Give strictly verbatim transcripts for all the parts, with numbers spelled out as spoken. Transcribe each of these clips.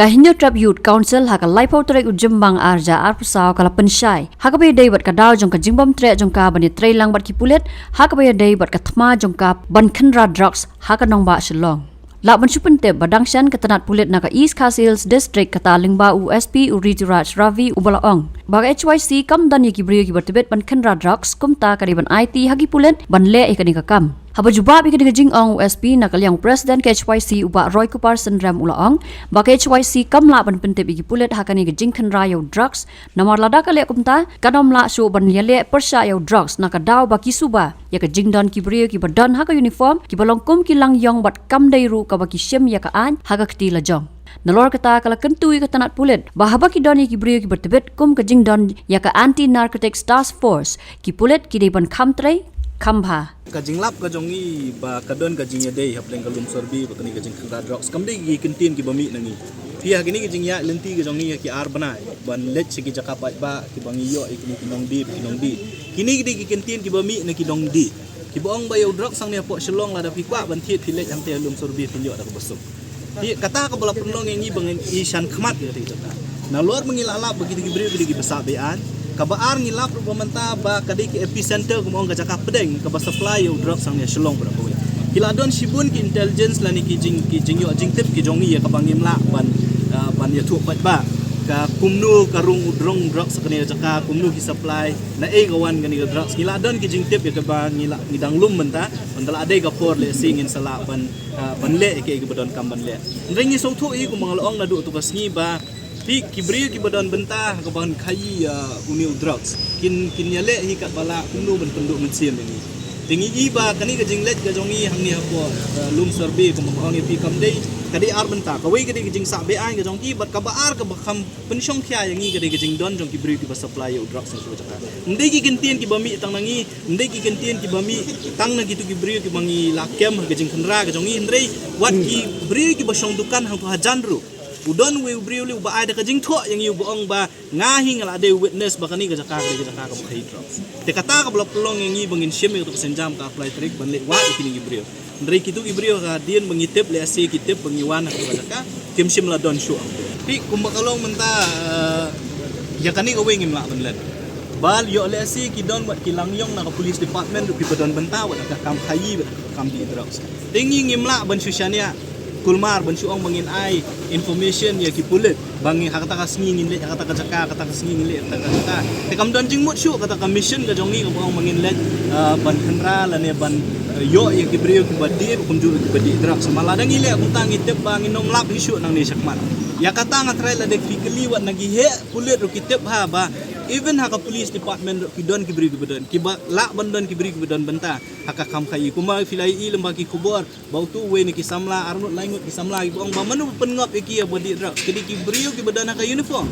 Ka Hynñiewtrep Youth Council ha ka laiphew tarik u Jymmang arhajar arphew saw ka la pynshai ha kaba ïadei bad ka daw jong ka jingbym treh jong ka ban ïatrei lang bad ki pulit ha kaba ïadei bad ka thma jong ka ban khynra drugs ha ka nongbah Shillong. Lah ban shu pyntip ba dang shen ka tnat pulit na ka East Khasi Hills District kata lyngba u S P u Rituraj Ravi uba la ong ba ka H Y C kam don ïa ki briew kiba tbit ban khynra drugs, kumta ka dei ban aiti ha ki pulit ban leh ïa kane ka kam. Haba jubab ïa kane ka jingong u S P na ka liang u President ka H Y C u Bah Roy Kupar Synrem u la ong ba ka H Y C kam lah ban pyntip ïa ki pulit ha kane ka jingkhynra ïa u drugs, namar lada ka leh kumta kan ym lah shuh ban ïaleh pyrshah ïa u drugs na ka daw ba ki suba ïa ka jingdon ki briew kiba don ha ka uniform kiba long kum ki langïong bad kam dei ruh kaba ki shim ïa ka aiñ ha ka kti lajong. Nalor kata ka la kyntu ïa ka tnat pulit ba haba ki don ïa ki briew kiba tbit kum ka jingdon ïa ka Anti Narcotics Task Force, ki pulit ki dei ban kham trei kham bha. Ka jinglap ka jong ngi ba ka don ka jingïadei hapdeng ka Lumsorbi bad kane ka jingkhynra drugs, kam dei ki kyntien kiba mih na ngi. Phi ha kine ki jingïaid lynti ka jong ngi ha ki ar bnai ban leit sha ki jaka paidbah kiba ngi ïoh ïa kine ki nongdie, ki nongdie. Kine ki dei ki kyntien kiba mih na ki nongdie kiba ong ba ïa u drugs hangne hapoh Shillong lada phi kwah ban thied phi leit hangtei ha Lumsorbi phin ïoh da kaba suk. Te kata kaba la pynlong ïa ngi ba ngin ïa shan khmat ïa kata. Nalor ba ngi la lap ba kito ki briew ki dei kiba sah be-aiñ. Kaba ar ngi lap ruh ba mynta ba ka dei ka epicenter, kumba ong, ka jaka pdeng kaba supply ïa u drugs hangne ha Shillong bad kawei. Ki la don shibun ki intelligence lane ki jing, ki jingïoh jingtip ki jong ngi ïa kaba ngim lah ban, ah, ban ïathuh paidbah ka kumno ka rung u drong drugs ha kane ka jaka, kumno ki supply, naei ka wan kane ka drugs. Ngi la don ki jingtip ïa kaba ngi la, ngi dang lum mynta, mynta la dei ka por lehse ngin sa lah ban, ah, ban leh ïa kaei kaba donkam ban leh. Hynrei ngi sngewthuh hi kumba nga la ong naduh tu ka sngi ba phi, ki briew kiba don bynta ha kaban khaïi, ah, une u drugs kin, kin ïaleh hi katba lah kumno ban pynduh mynsiem ïa ngi. Te ngi i ba kane ka jingleit ka jong ngi hangne hapoh, ah, Lumsorbi kumba nga ong ïa phi kam dei, ka dei ar bynta. Kawei ka dei ka jingsah be-aiñ ka jong ki, bad kaba ar kaba kham pynshongkhia ïa ngi ka dei ka jingdon jong ki briew kiba supply ïa u drugs na kito ki jaka. Ym dei ki kyntien kiba mih tang na ngi, ym dei ki kyntien kiba mih tang na kito ki briew kiba ngi la kem ha ka jingkhynra ka jong ngi, hynrei wat ki briew kiba shong dukan hangto hajan ruh. U don uwei u briew lei uba ai da ka jingthoh ïa ngi uba ong ba nga hi nga la dei witness ba kane ka jaka ka dei ka jaka kaba khaïi drugs. Te kata kaba la pynlong ïa ngi ba ngin shim ïa kato ka sienjam ka ar phew lai tarik ban leit wad ïa kine ki briew. Hynrei kito ki briew hadien ba ngi tip, lehse ki tip ba ngi wan ha kata ka jaka, kim shym la don shuh. Te kumba ka long mynta, eh, ïa kane kawei ngim lah ban leh. Ba ïoh lehse ki don wat ki langïong na ka police department ruh kiba don bynta wat ha ka kam khaïi bad ha ka kam die drugs. Te ngi ngim lah ban shu shaniah kulmar ban shu ong ba ngin ai information ïa ki pulit ba ngi ha kata ka sngi ngin leit ha kata ka jaka, kata ka sngi ngin leit ha kata ka jaka. Te kam don jingmut shuh kata ka mission ka jong ngi kaba ong ba ngin leit, ah, ban khynra lane ban, ah, ïoh ïa ki briew kiba die, kumjuh kiba die drugs. Namar lada ngi leh kumta ngi tip ba ngin ym lap hi shuh nangne shakhmat. Ïa kata nga tharai lada phi kylli wat na ki heh pulit ruh ki tip ha ba even ha ka police department ruh ki don ki briew kiba don, kiba lah ban don ki briew kiba don bynta ha ka kam khaïi. Kumba phi la ïohi lyngba ki khubor ba uto uwei na ki samla, arngut laingut ki samla kiba ong ba mano ba pynngop ïa ki ïa ba die drugs, ki dei ki briew kiba don ha ka uniform.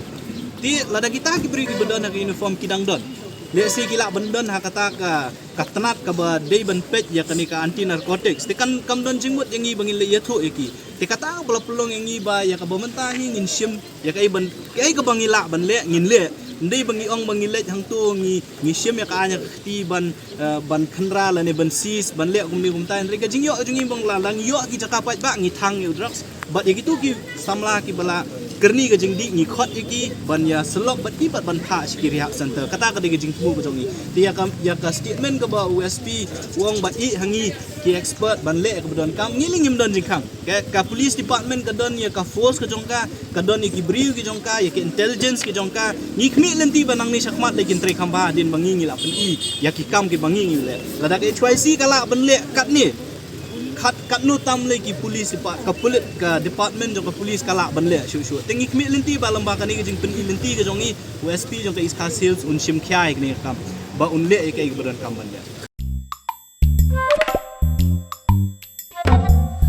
Te lada kita ki briew kiba don ha ka uniform ki dang don, lehse ki lah ban don ha kata ka, ka tnat kaba dei ban peit ïa kane ka anti narcotics. Te kan kam don jingmut ïa ngi ba ngin leit ïathuh ïa ki. Te kata ba la pynlong ïa ngi ba ïa kaba mynta hi ngin shim ïa kaei ban, kaei kaba ngi lah ban leh ngin leh. Ym dei ba ngi ong ba ngi leit hangto ngi, ngi shim ïa ka aiñ ha ka kti ban, eh, ban khynra lane ban seize ban leh kumne kumta. Hynrei ka jingïoh jong ngi ba ngi la dang ïoh ki jaka paidbah ngi thang ïa u drugs. Bad ïa kito ki samla kiba la kyrni ka jingdih ngi khot ïa ki ban ïa syllok bad ki bad ban phah sha ki rehab center. Kata ka dei ka jingthmu ka jong ngi. Te ïa ka, ïa ka statement kaba u S P u ong ba ïa ha ngi ki expert ban leh kaba donkam, ngi lei ngim don jingkhang. Ka, ka police department ka don ïa ka force ka jong ka, ka don ïa ki briew ki jong ka, ïa ki intelligence ki jong ka. Ngi khmih lynti ba nangne shakhmat lei kin trei kham bha hadien ba ngi ngi la pyni ïa ki kam kiba ngi ngi leh. Lada ka H Y C ka lah ban leh katne, kat, katno tam lei ki police depa-, ka pulit, ka department jong ka police ka lah ban leh shuh shuh. Te ngi khmih lynti ba lyngba kane ka jingpyni lynti ka jong ngi, u S P jong ka East Khasi Hills un shim khia ïa kane ka kam ba un leh ïa kaei kaba donkam ban leh.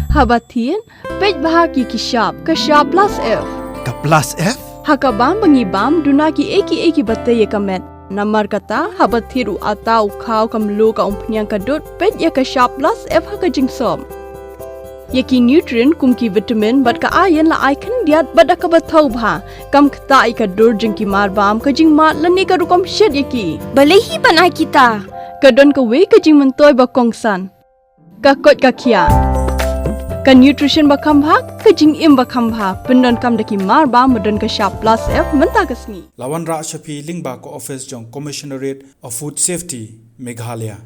Haba thied, peit bha ki ki shap, ka shap plus F. Ka plus F? Ha ka bam ba ngi bam, duna kiei kiei kiba tei ïa ka met. Namar kata, haba thied u atta, u khaw, ka mluh, ka umphniang, ka dud, peit ïa ka shap plus F ha ka jingsop. Ïa ki nutrient kum ki vitamin bad ka iron la ai khyndiat bad da kaba thaw bha. Kam ktah ïa ka dur jong ki marbam, ka jingmad lane ka rukom shet ïa ki. Balei hi ban ai kita? Ka don kawei ka jingmyntoi ba kongsan. Ka koit ka khiah. Ka nutrition ba kham bha, ka jingim ba kham bha, pyndonkam da ki mar ba, ba don ka shap plus F mynta ka sngi. La wanrah sha phi lyngba ka office jong Commissionerate of Food Safety, Meghalaya.